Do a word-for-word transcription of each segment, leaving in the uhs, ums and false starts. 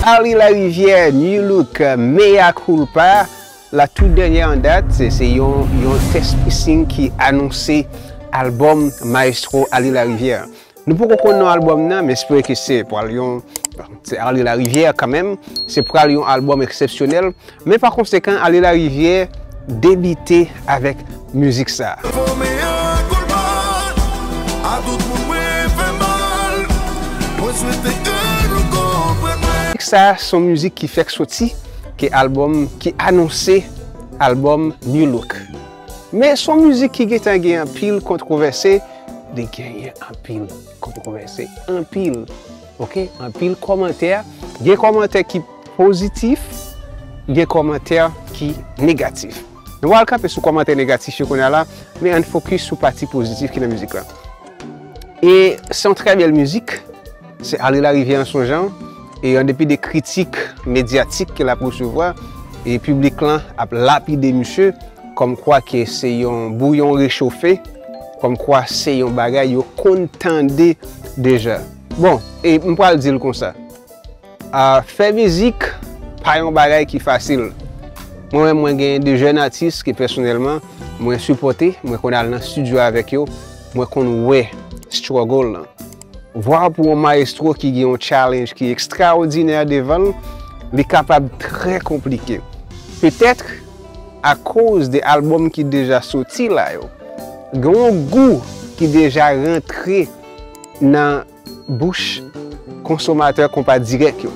Arly Larivière, New Look, Mea Culpa, la tout dènyè an dat, se, se yon, yon test pressing ki anonse albòm Maestro Arly Larivière. Nou poko konn non albòm nan, m espere ke se pral yon, se Arly Larivière kanmenm, se pral yon albòm eksepsyonèl. Men pa konsekan, Arly Larivière debite avèk mizik sa. Fò mea culpa a tout moun mwen fè mal. Mwen swete ke nou konprann mwen. Mizik sa, se yon mizik ki fèk soti, ki albòm, ki anonse albòm New Look. Men se yon mizik ki gentan gen anpil kontwovèse, li genyen anpil kontwovèse, anpil, oke, anpil kòmantè. Gen kòmantè ki pozitif, gen kòmantè ki negatif. Nou pral kanpe sou kòmantè negatif yo kounye a la, men ann fokis sou pati pozitif ki nan mizik la. E se yon trè bèl mizik, se Arly Larivière an son jan, e an depi de kritik medyatik ke l ap resevwa, e piblik lan ap lapide misye, kòmkwa ke se yon bouyon rechofe, kòmkwa se yon bagay yo konn tande deja. Bon, e m pral di l konsa. A, fè mizik pa yon bagay ki fasil. Mwen menm, mwen gen de jèn atis ke pèsonèlman, mwen sipòte, mwen konn al nan estidyo avèk yo, mwen konn wè struggle lan. Vwa pou yon maestro ki gen yon challenge ki ekstraòdinè devan l, li kapab trè konplike. Petèt, akoz de albòm ki deja soti la yo, gen yon gou ki deja rantre nan bouch konsomatè konpa dirèk yo.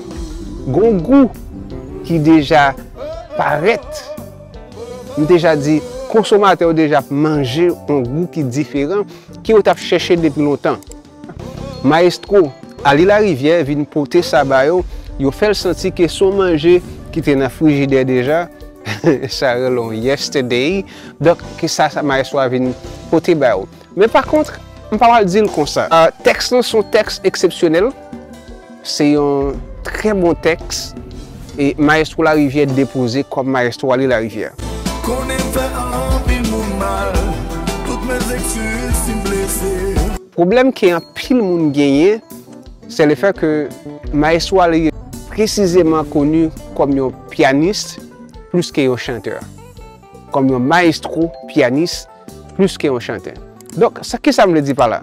Gen yon gou ki deja parèt, m deja di, konsomatè yo deja ap manje yon gou ki diferan, ke yo t ap chèche depi lontan. Maestro Arly Larivière vin pote sa ba yo, yo fè l santi ke se yon manje ki te nan frijidè deja, sa rele yon yesterday. Donk, ke sa, sa maestro a vin pote ba yo. Men pa kont, m pa pral di l konsa. A, tèks lan se yon tèks eksepsyonèl. Se yon trè bon tèks e Maestro Larivière depoze kòm Maestro Arly Larivière. Konnen m fè anpil moun mal, tout mes excuses si m blese. Pwoblèm ke anpil moun genyen, se le fè ke Maestro Arly presizeman koni kòm yon pyanis plis ke yon chantè. Kòm yon maestro pyanis plis ke yon chantè. Donk, sa, kisa m vle di pa la?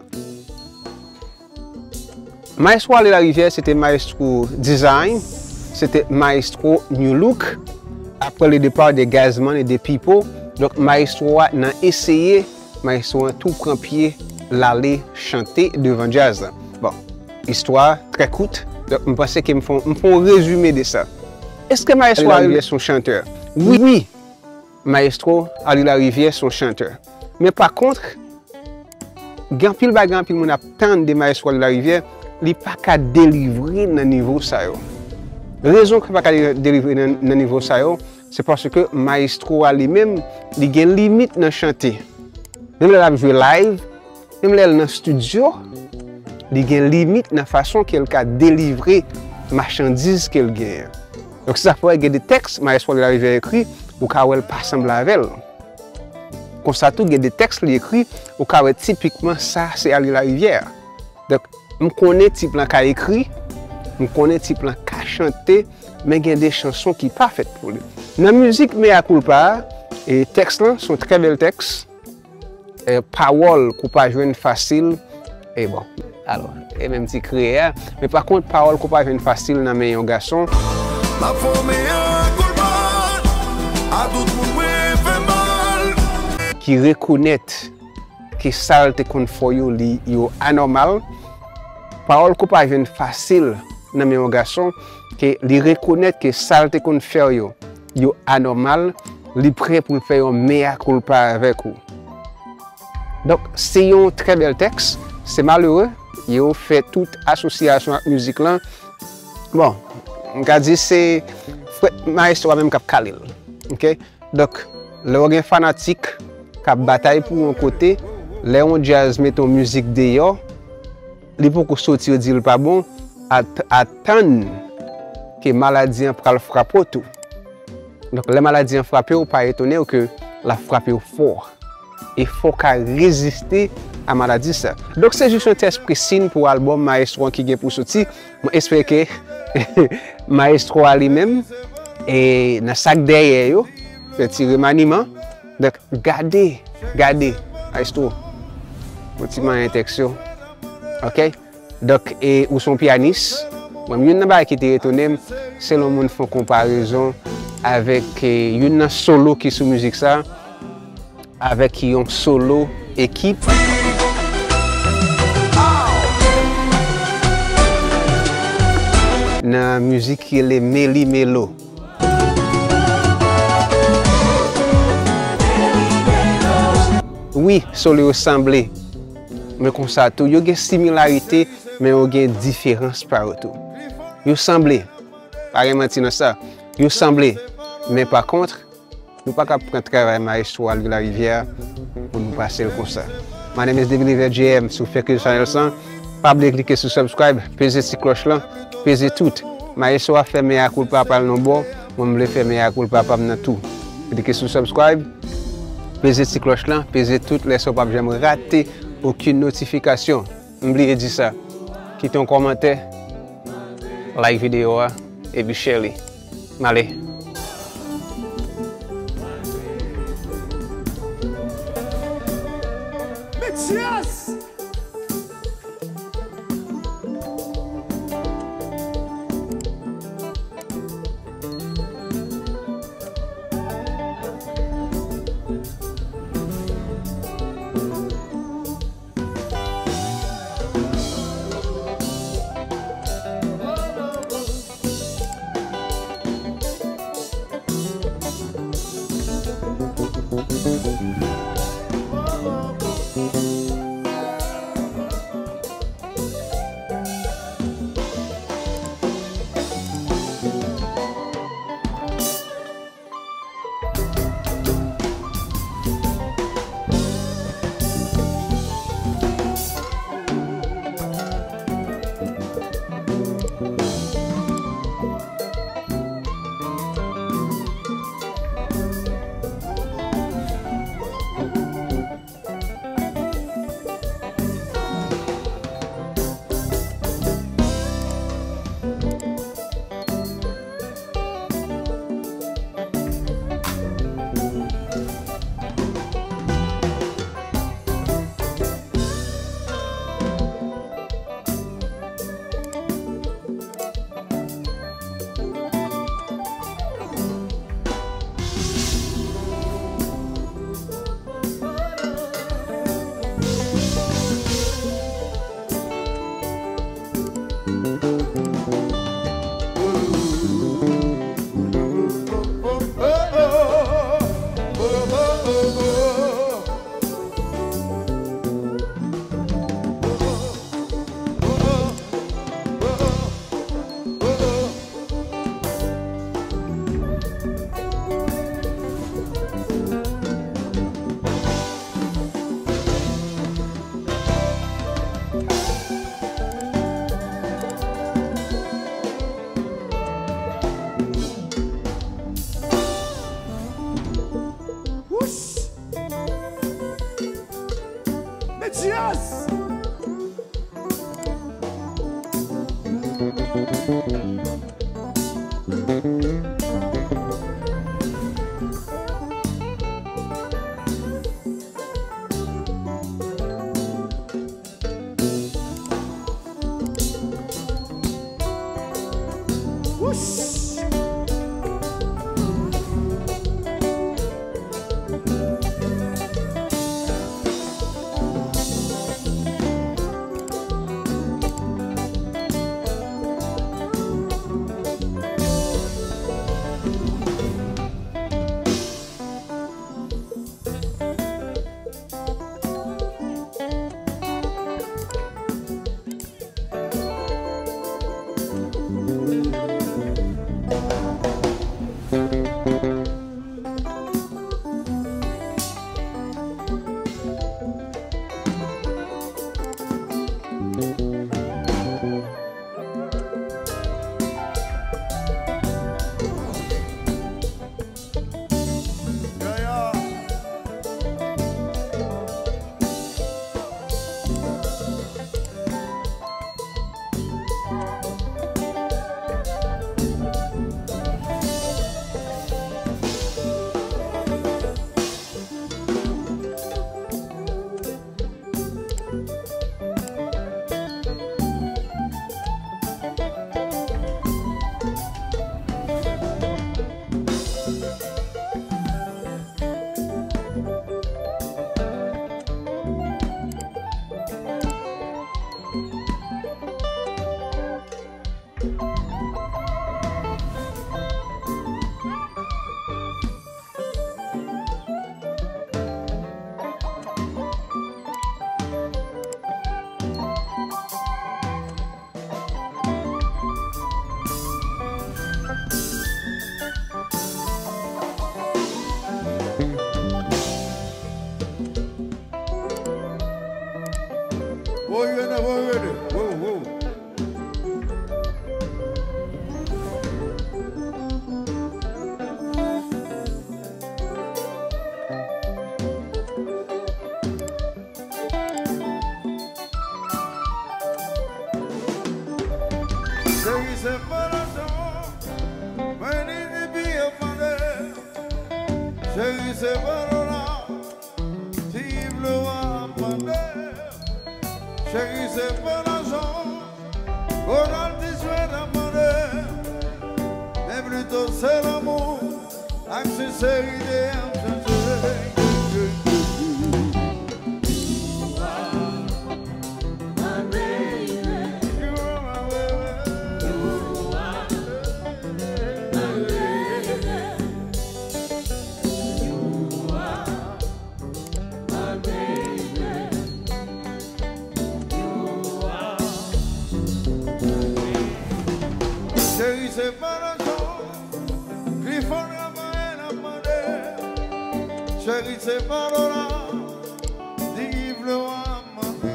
Maestro Arly Larivière, se te maestro design, se te maestro new look. Après le départ de Gazzman et de Pipo, donk maestro a nan eseye, maestro an tou pran pye l ale chante devan djaz la. Bon, istwa trè kout, donk m panse ke m fè, m fè yon rezime de sa. Èske maestro Arly Larivière se yon chantè? Wi, maestro Arly Larivière se yon chantè. Men pa kont, gen anpil bagay, anpil moun ap tann de Maestro Arly Larivière, li pa ka delivre nan nivo sa yo. Rezon ke li pa ka delivre nan, nan nivo sa yo, se paske maestro a li menm, li gen limit nan chante. Menm lè l ap jwe live, menm lè l nan estidyo, li gen limit nan fason ke l ka delivre machandiz ke l genyen. Donk, se sa fè gen de tèks Maestro Arly Larivière ekri, ou ka wè l pa sanble avè l. Konsa tou, gen de tèks li ekri, ou ka wè tipikman sa se Arly Larivière. Donk, m konnen tip lan ka ekri, m konnen tip lan ka chante, men gen de chanson ki pa fèt pou li. Nan mizik Mea Culpa a, e tèks lan se yon trè bèl tèks. E pawòl ke w pa jwenn fasil, e bon, alò, e menm ti kriye a. Men pa kont, pawòl ke w pa jwenn fasil nan men yon gason. M ap fè yon mea culpa a tout moun mwen fè mal. Ki rekonèt ke sa l te konn fè yo, li, yo anòmal. Pawòl ke w pa jwenn fasil nan men yon gason, ke li rekonèt ke sa l te konn fè yo, yo anòmal, li prè pou l fè yon mea culpa avèk ou. Donk, se yon trè bèl tèks, se malere, yo fè tout asosyasyon ak mizik lan. Bon, m ka di se frè maestro a menm k ap kale l. Oke? Donk, lè w gen fanatik k ap batay pou yon kote, lè yon djaz mete yon mizik deyò, li poko soti, yo di l pa bon, at-, atann ke maladi an pral frape w tou. Donk, lè maladi an frape w, pa etone w ke l ap frape w fò. E fò w ka reziste a maladi sa. Donk, se jis yon tèks pressing pou albòm Maestro an ki gen pou soti. Mwen espere ke Mayestwo a li menm, e nan sa k dèyè yo, fè ti remaniman. Donk, gade, gade, Mayestwo, yon ti manyen tèks yo. Oke? Donk, e, ou se yon pyanis. Mwen, youn nan bagay ki te etone m, se lè yon moun fè yon konparezon avèk, e, youn nan solo ki sou mizik sa, avèk yon solo ekip nan mizik ki rele Meli Melo. Wi, solo yo sanble. Men konsa tou, yo gen similarite, men yo gen diferans pa yo tou. Yo sanble. Pa gen manti nan sa. Yo sanble. Men pa kont, nou pa ka pran travay Mayestwo Alvin Larivière pou nou pase l konsa. My name is David Lever J M, si w fèk rive chanèl sa, pa bliye klike sou subscribe, peze ti klòch lan, peze tout. Mayestwo a fè mea culpa pa l nan bò, mwen m vle fè mea culpa pa m nan tou. Klike sou subscribe, peze ti klòch lan, peze tout, lè sa w p ap janm rate okenn notifikasyon. M bliye di sa. Kite yon kòmantè, like videyo a, epi share li. M ale. Mathias! Wouch! Mathias! Wouch! Woy, rele, woy, rele. Wo, wo. Cheri, se pa lajan mwen ni ni byen mande. Cheri, se pa dola. Ti Yves Leroy ap mande. Cheri, se pa lajan. Ronald Tijwèt ap mande. Men plito se lanmou ak senserite ap chanje. Cheri, se pa lajan. Clifford Raphaël ap mande. Cheri, se pa dola. Di Yves Leroy ap mande.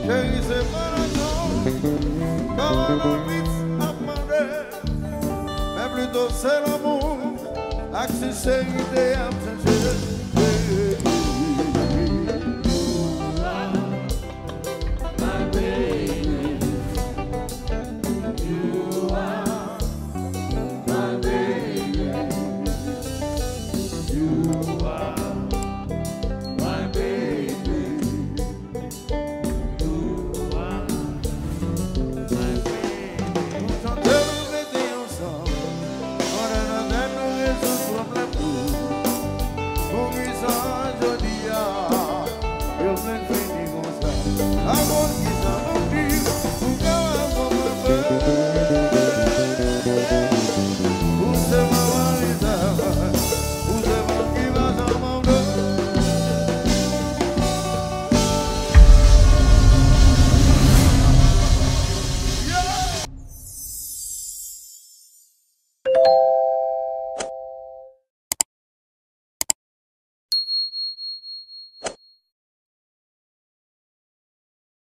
Cheri, se pa lajan. Carole Fritz ap mande. Men plito se lanmou ak senserite ap chanje.